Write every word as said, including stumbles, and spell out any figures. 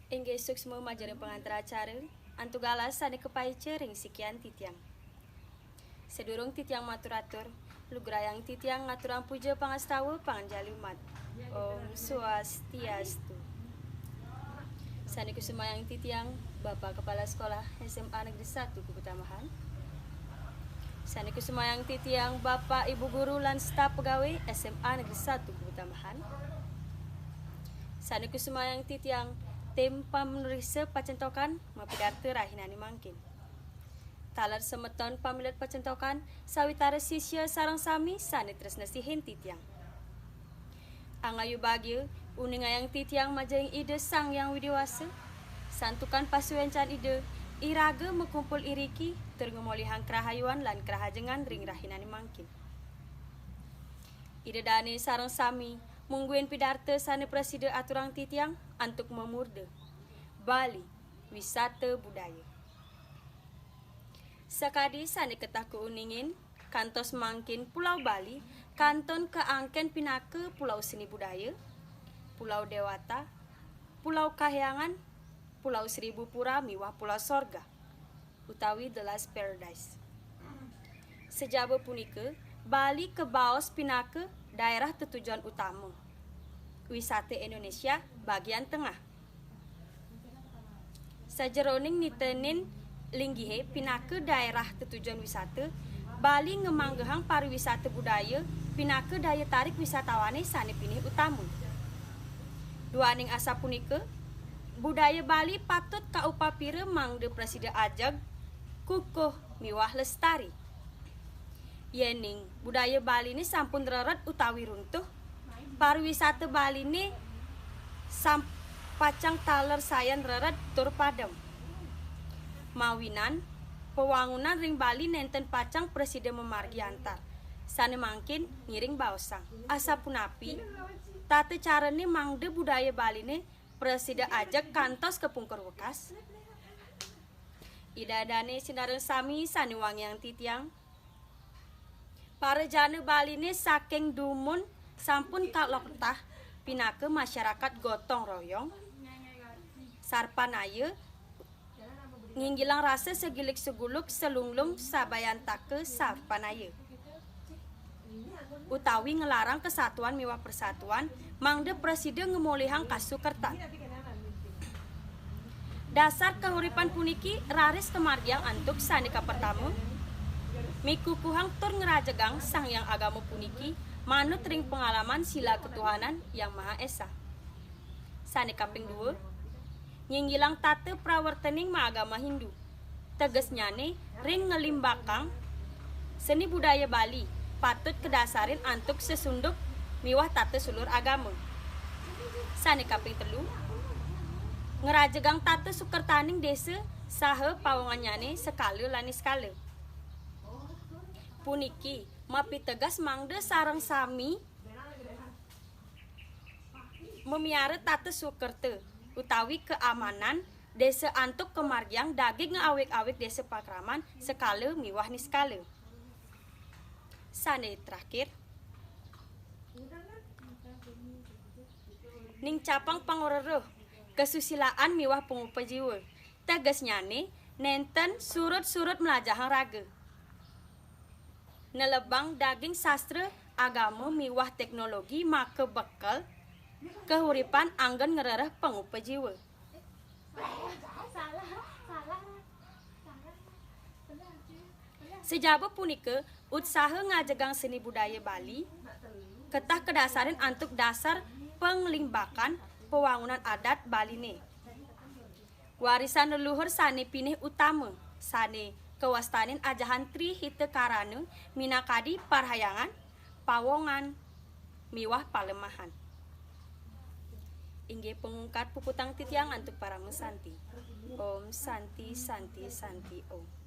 Inggih suksma majeng ring pangantar acara, antuk galah sané kapaica ring sikian titiang. Sadurung titiang matur-atur, lugrayang titiang ngaturang puja pangastawa panganjali umat. Om Swastiastu. Sané kusumayang titiang Bapak Kepala Sekolah S M A Negeri satu Kubutambahan. Sané kusumayang titiang Bapak Ibu Guru lan staf pegawai S M A Negeri satu Kubutambahan. Sané kusumayang titiang tim pamriksa pacentokan mapidarta rahinané mangkin. Taler semeton pamilet pacentokan, sawitara sisya sareng sami sané tresna sihin titiang. Angayu bagia, uningayang titiang majeng Ida Sang Hyang Widhi Wasa, santukan pasuécan Ida, iraga makumpul iriki tur ngamolihang karahayuan lan karahajengan ring rahinané mangkin. Ida dané sareng sami mungguing pidarta sané prasida aturang titiang antuk mamurda Bali, wisata budaya. Sakadi sané ketah kauningin, kantos mangkin Pulau Bali kantun kaangkén pinaka pulau seni budaya, pulau déwata, pulau kahyangan, pulau seribu pura miwah pulau sorga, utawi the last paradise. Sajaba punika, Bali kabaos pinaka daerah tetujon utama wisata Indonesia bagian tengah. Sajeroning nitenin linggihé pinaka daerah tetujon wisata, Bali ngamanggehang pariwisata budaya pinaka daya tarik wisatawané sané pinih utama. Duaning asapunika, budaya Bali patut kaupapira mangda prasida ajeg, kukuh, miwah lestari. Yéning budaya Baliné sampun rered utawi runtuh, pariwisata Baliné sam-, pacang taler sayan rered tur padem. Mawinan, pawangunan ring Bali nénten pacang prasida mamargi antar. Sané mangkin ngiring baosang. Asapunapi, tata carané mangda budaya Baliné prasida ajeg kantos kapungkur wekas? Ida dané sinareng sami sané wangiang titiang. Parajana Baliné saking dumun sampun kaloktah pinaka masyarakat gotong royong, sarpanaya, nginggilang rasa sagilik saguluk salunglung sabayantaka sarpanaya, utawi nglarang kesatuan miwah persatuan mangda prasida ngamolihang kasukertan. Dasar kahuripan puniki raris kamargiang antuk sané kapertama, mikukuhang tur ngrajegang Sang Hyang Agama puniki manut ring pangalaman sila ketuhanan Yang Maha Esa. Sané kaping dua, nyinggilang tata prawertening maagama Hindu. Tegesnyané, ring nglimbakang seni budaya Bali patut kadasarin antuk sesunduk miwah tata sulur agama. Sané kaping telu, ngrajegang tata sukertaning désa saha pawongannyané sekala lan niskala. Puniki mapiteges mangda sareng sami mamiara tata sukerta utawi keamanan désa antuk kamargiang daging awig-awig désa pakraman sekala miwah niskala. Sané terakhir, nincapang pangrereh, kasusilaan miwah pangupa jiwa. Tegesnyané, nénten surud-surud mlajahang raga. Nelebang daging sastra, agama miwah teknologi maka bekel kahuripan anggén ngrereh pangupa jiwa. Sajaba punika, utsaha ngajegang seni budaya Bali ketah kadasarin antuk dasar panglimbakan pawangunan adat Baliné. Warisan leluhur sané pinih utama, sané kawastanin ajahan Tri Hita Karana minakadi parhyangan, pawongan, miwah palemahan. Inggih pangungkat puputang titiang antuk parama santi. Om Santi, Santi, Santi, Om.